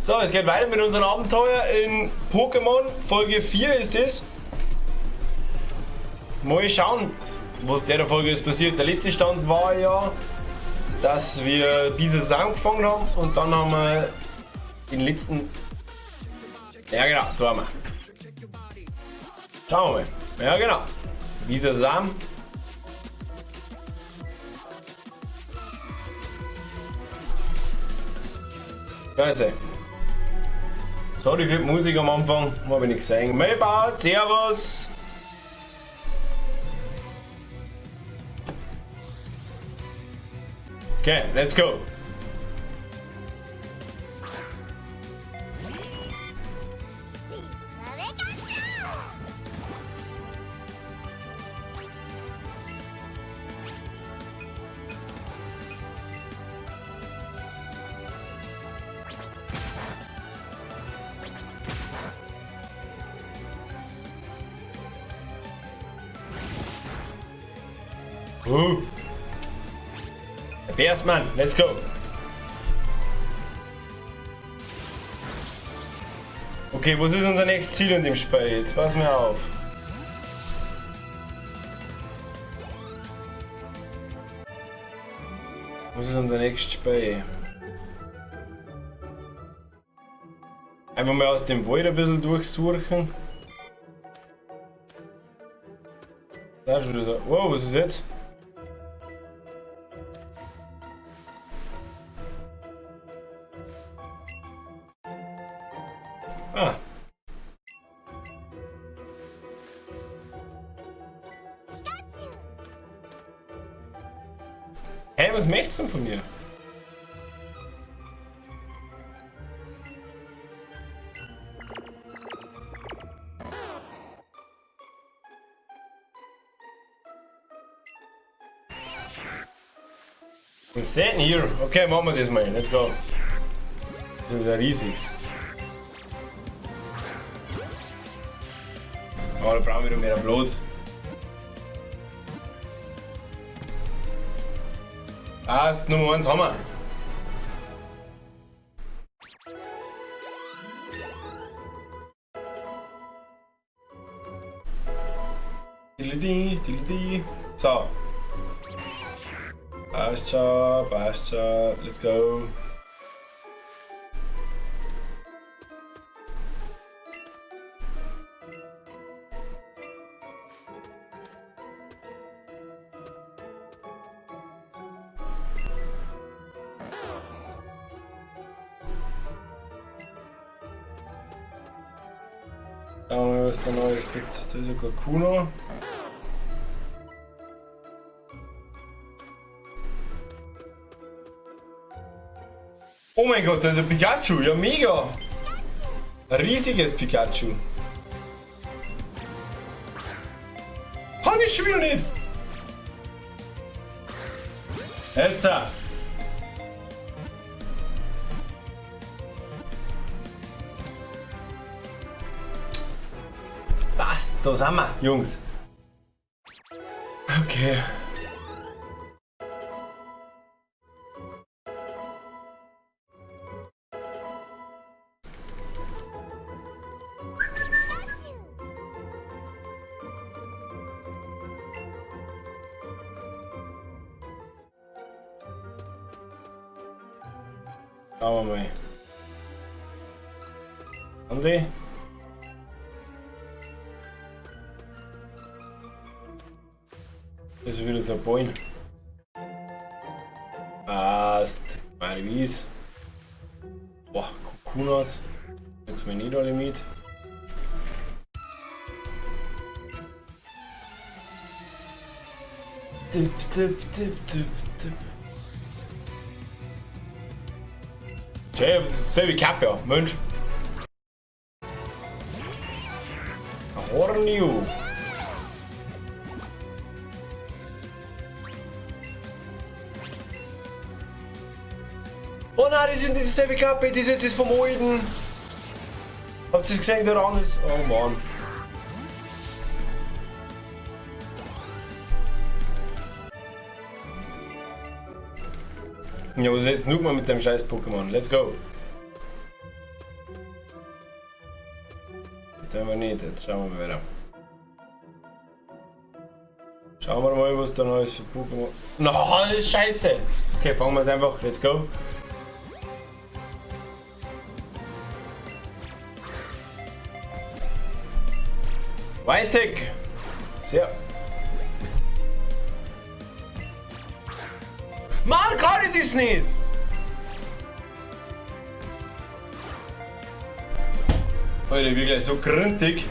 So, es geht weiter mit unserem Abenteuer in Pokémon. Folge 4 ist es. Mal schauen, was der Folge ist passiert. Der letzte Stand war ja, dass wir diese Saison gefangen haben und dann haben wir den letzten. Ja genau, da haben wir. Schauen wir mal. Ja genau. Dieser Sam. Scheiße. Sorry für die Musik am Anfang, hab ich nicht gesehen. Mayba, servus! Okay, let's go. Erstmann, let's go. Okay, was ist unser nächstes Ziel in dem Spiel? Jetzt pass mir auf. Was ist unser nächstes Spiel? Einfach mal aus dem Wald ein bisschen durchsuchen. Da ist schon wieder so. Wow, was ist jetzt? Ah. Hey, was möchtest du denn von mir? Was ist denn hier? Okay, machen wir das mal. Let's go. Das ist ja riesig. Oh, da brauchen wir wieder mehr Blut. Passt, Nummer 1 haben wir. So. Passt schon, passt schon. Let's go. Schauen wir mal, was da Neues gibt. Da ist ein Kakuna. Oh mein Gott, da ist ein Pikachu. Ja, mega. Ein riesiges Pikachu. Hab ich schon wieder nicht. Jetzt. Passt, da sind wir, Jungs. Okay. Schauen wir mal. Andi? Das ist wieder so ein Bäum. Passt. Meine Wies. Boah, Kokunas. Jetzt mein nicht alle mit. Tipp, tipp, tipp, tipp, tipp. Tja, das ist selbe Kappe, ja. Mensch. Horniu. Oh nein, das ist nicht dieselbe Kappe, das ist das vom alten. Habt ihr es gesehen, der Rand ist. Oh Mann. Ja, was ist jetzt nur mal mit dem scheiß Pokémon? Let's go. Jetzt haben wir nicht. Jetzt schauen wir mal weiter. Schauen wir mal, was da Neues für Pokémon. Na, Scheiße! Okay, fangen wir es einfach. Let's go. Whitec! Sehr. Mann, kann ich das nicht! Alter, ich bin gleich so gründig.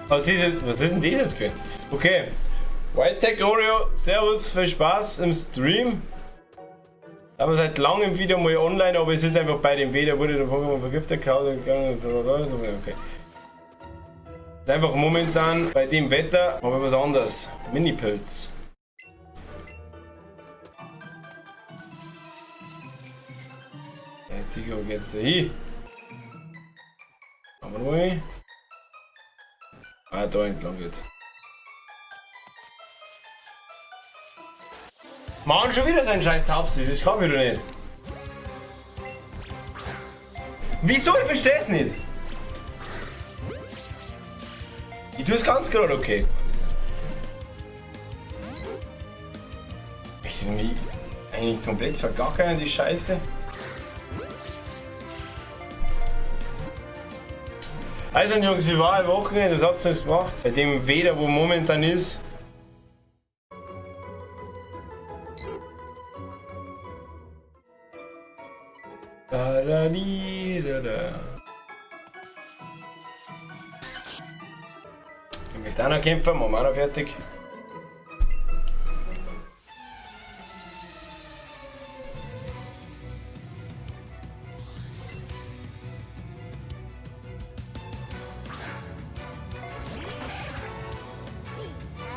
Was ist, jetzt, was ist denn das jetzt gewesen? Okay. Whitetech Oreo, servus, viel Spaß im Stream. Aber seit langem wieder mal online, aber es ist einfach bei dem Wetter wurde der Pokémon vergiftet, okay. Ist einfach momentan bei dem Wetter aber was anderes. Mini-Pilz. Ja, Digga, wo geht's da hin? Schauen wir mal. Ah, da entlang geht's. Mann, schon wieder so ein scheiß Taubsi, das kann ich doch nicht. Wieso? Ich versteh's nicht. Ich tue es ganz gerade okay. Ich sind die eigentlich komplett vergackern, die Scheiße. Also Jungs, wie war ein Wochenende? Was habt ihr jetzt gemacht? Bei dem Wetter, wo momentan ist. Da, da, di, da, da. Ich möchte auch noch kämpfen, machen wir auch noch fertig.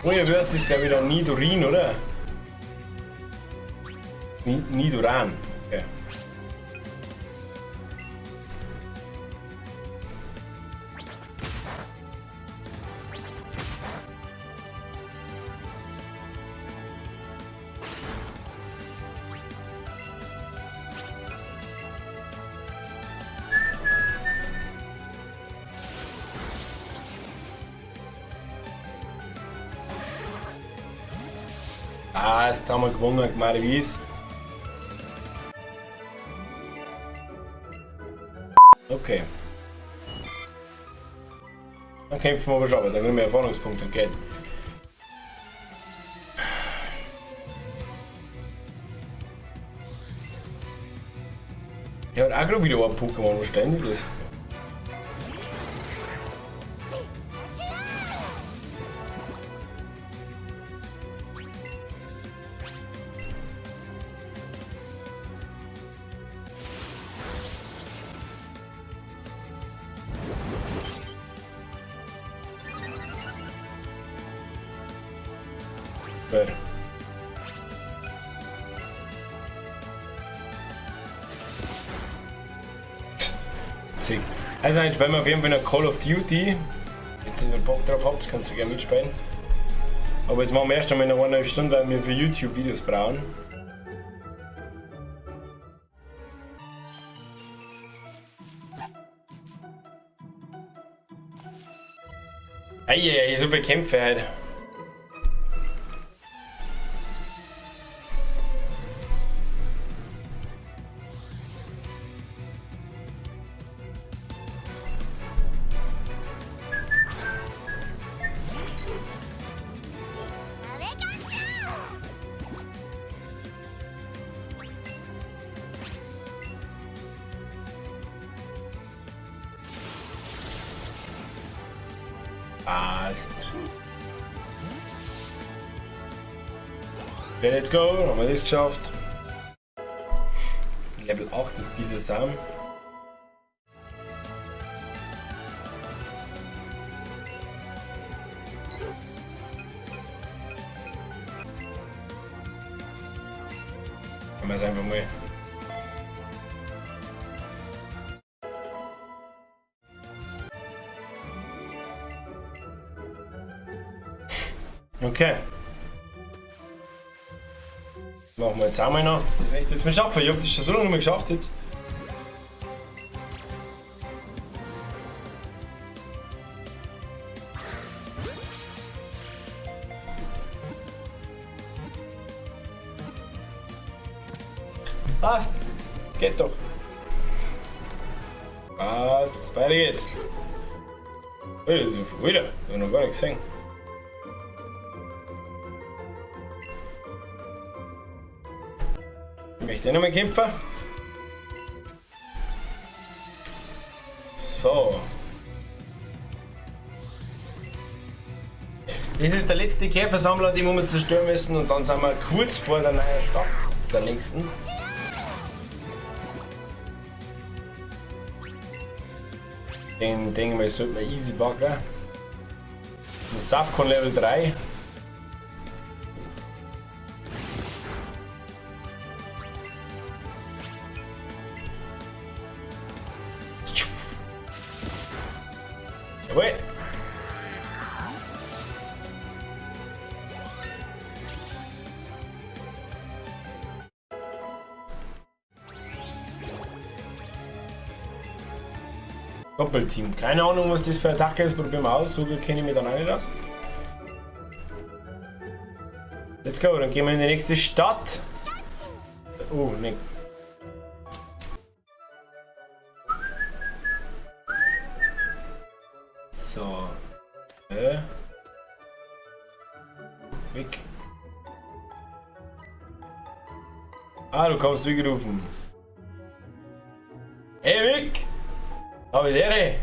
Oh, ihr hört das glaube ich dann Nidorin, oder? Nidoran. Okay. Passt, haben wir gewonnen, Gmarwies. Okay. Dann kämpfen wir aber schon, weil dann kriegen wir Erfahrungspunkte und Geld. Ich habe auch gerade wieder ein Pokémon, wo stellen sie das? Super. Zick. Also jetzt spielen wir auf jeden Fall noch Call of Duty. Wenn ihr so Bock drauf habt, könnt ihr gerne mitspielen. Aber jetzt machen wir erst einmal noch 1,5 Stunden, weil wir für YouTube Videos brauchen. Eieiei, so viele Kämpfe halt. Passt. Okay, let's go. Haben wir das geschafft. Level 8 ist dieser Sam. Machen wir es einfach mal. Okay. Machen wir jetzt auch mal noch. Das möchte ich jetzt mal schaffen. Ich hab das schon so lange nicht mehr geschafft jetzt. Passt. Geht doch. Passt. Weiter geht's. Oh, das ist ja wieder. Ich hab noch gar nicht gesehen. Ich möchte noch mal kämpfen. So. Das ist der letzte Käfersammler, den wir zerstören müssen, und dann sind wir kurz vor der neuen Stadt, der nächsten. Den denke ich mal, sollte man easy backen. Den Safcon Level 3. Jawohl. Doppelteam. Keine Ahnung, was das für eine Attacke ist. Probieren wir aus. So gut kenne ich mich dann auch nicht aus. Let's go. Dann gehen wir in die nächste Stadt. Oh, ne. So. Weg. Ah, du kommst wie gerufen. Hey, Vic! A vedere!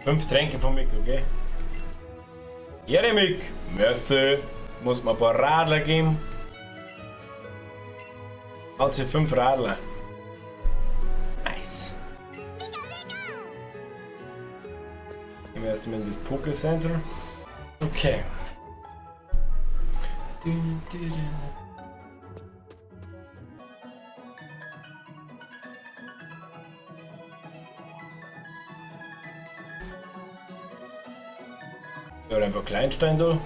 Fünf Tränke von Mick, okay? Ehre Mick! Merci! Muss man ein paar Radler geben. Also 5 Radler. Nice. Gehen wir erstmal in das Poké Center. Okay. Ja, einfach Kleinstein da.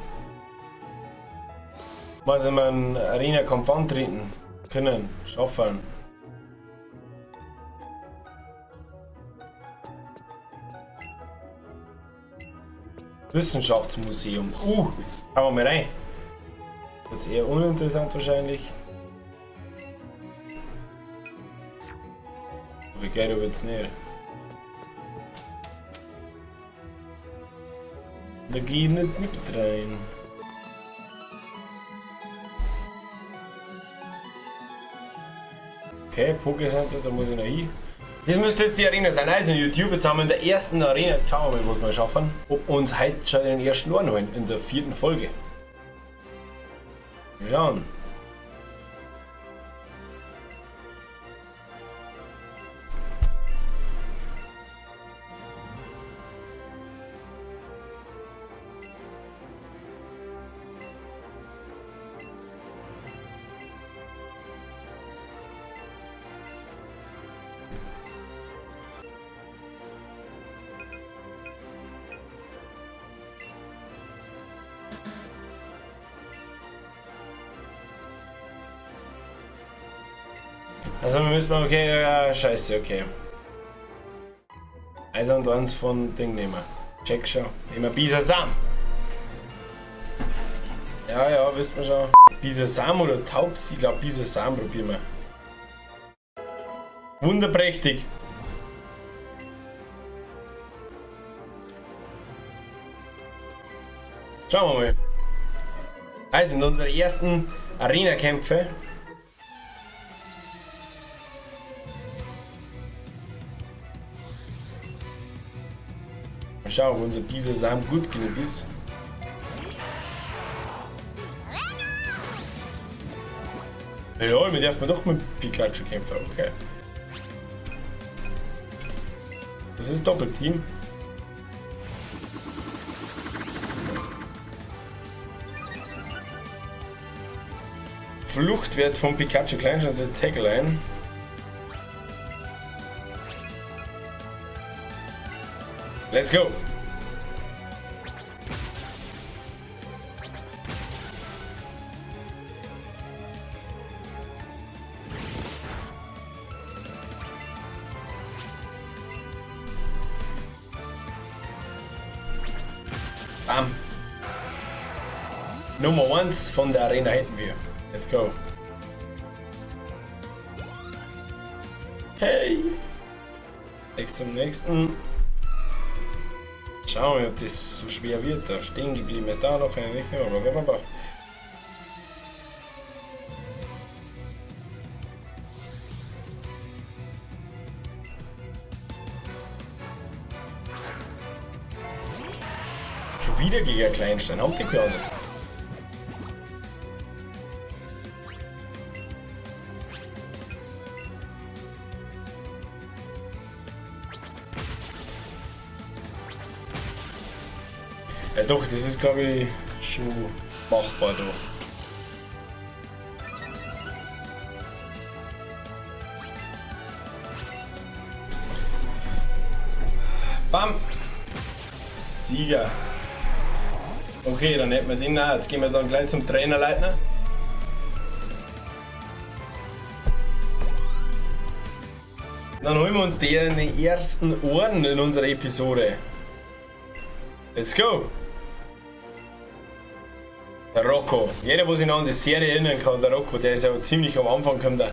Muss ich einen Arena-Kampf antreten können, schaffen. Wissenschaftsmuseum. Schauen wir mal rein. Jetzt eher uninteressant wahrscheinlich. Wie geht aber jetzt nicht. Da gehen jetzt nicht rein. Okay, Pokécenter, da muss ich noch hin. Das müsste jetzt die Arena sein. Also YouTube, jetzt haben wir in der ersten Arena. Schauen wir mal, was wir schaffen. Ob uns heute schon den ersten anholen in der 4. Folge. Wir schauen. Also wir müssen, okay, ja, scheiße, okay. Also und eins von Ding nehmen. Check schon. Nehmen wir Bisasam. Ja, ja, wisst man schon. Bisasam oder Taubsi? Ich glaub, Bisasam probieren wir. Wunderprächtig. Schauen wir mal. Also in unsere ersten Arena-Kämpfe. Mal schauen, ob unser Bisasam gut genug ist. Ja, wir dürfen doch mit Pikachu kämpfen, okay. Das ist Doppelteam. Fluchtwert von Pikachu Kleinschanze Tackle ein. Let's go! Nummer 1 von der Arena hätten wir. Let's go. Hey! Bis zum nächsten. Schauen wir, ob das so schwer wird. Da stehen geblieben ist da noch ein Blablabla. Schon wieder gegen Kleinstein. Habt ihr gar nicht. Ja doch, das ist glaube ich schon machbar da. Bam! Sieger. Okay, dann hätten wir den auch. Jetzt gehen wir dann gleich zum Trainerleitner. Dann holen wir uns den ersten Orden in unserer Episode. Let's go! Der Rocco. Jeder, wo sich noch an die Serie erinnern kann, der Rocco, der ist ja ziemlich am Anfang, kommt der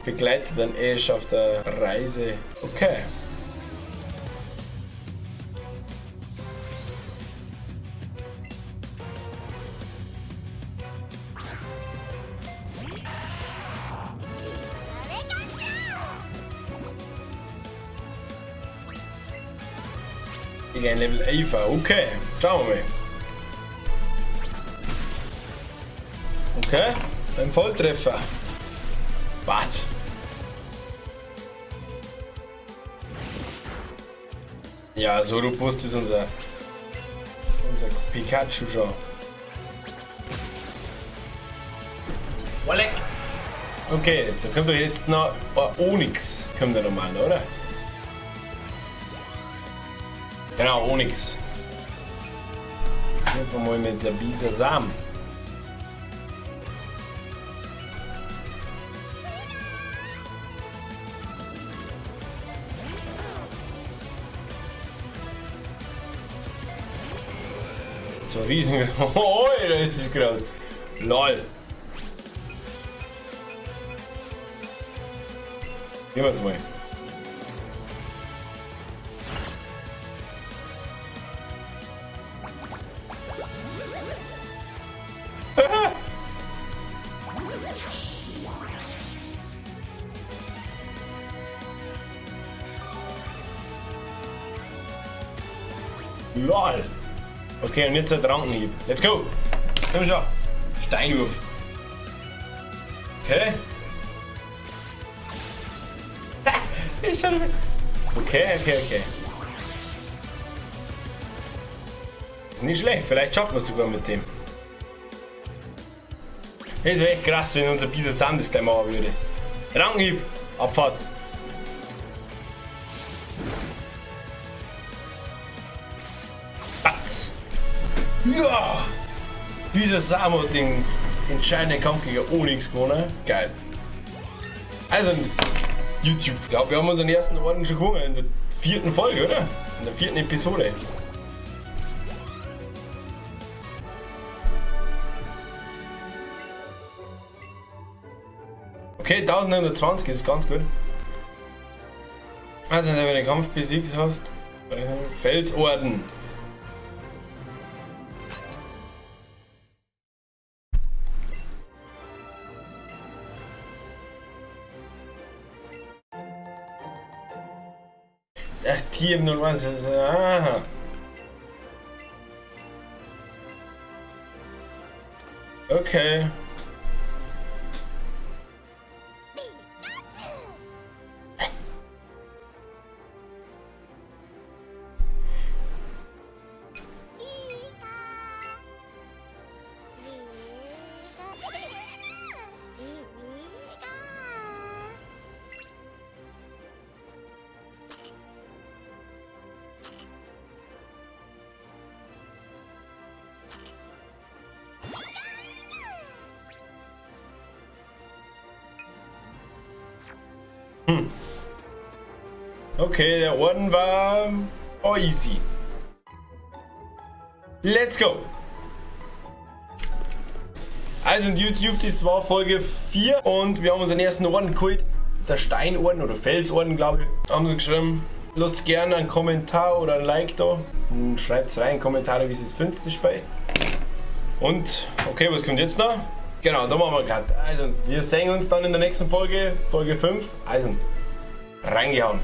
begleitet dann Ash auf der Reise. Okay. Gegen ein Level 11, okay. Schauen wir mal. Okay, ein Volltreffer. Was? Ja, so robust ist unser Pikachu schon. Walleck! Okay, da kommt doch jetzt noch Onix. Kommt da nochmal, oder? Genau, Onix. Kämpfen wir mal mit der Bisasam. So riesengroß. Oh, da ist es groß. LOL. Gehen wir es mal. LOL. Okay, und jetzt der Rankenhieb. Let's go! Komm schon! Steinwurf. Okay. Ist schon. Okay, okay, okay. Ist nicht schlecht, vielleicht schaffen wir es sogar mit dem. Das wäre echt krass, wenn unser Bisasam das gleich machen würde. Rankenhieb! Abfahrt! Batz! Ja! Bisasam hat den entscheidenden Kampf gegen Onix gewonnen. Geil. Also, YouTube. Ich glaube, wir haben unseren ersten Orden schon gewonnen in der 4. Folge, oder? In der 4. Episode. Okay, 1120 ist ganz gut. Also, wenn du den Kampf besiegt hast, Felsorden. Ach, TM01 ist. Aha. Okay. Okay, der Orden war easy. Let's go! Also YouTube, das war Folge 4 und wir haben unseren ersten Orden geholt. Der Steinorden oder Felsorden, glaube ich, haben sie geschrieben. Lasst gerne einen Kommentar oder ein Like da und schreibt rein Kommentare, wie ihr es findet, das Spiel. Und, okay, was kommt jetzt noch? Genau, da machen wir gerade. Also, wir sehen uns dann in der nächsten Folge, Folge 5. Also, reingehauen.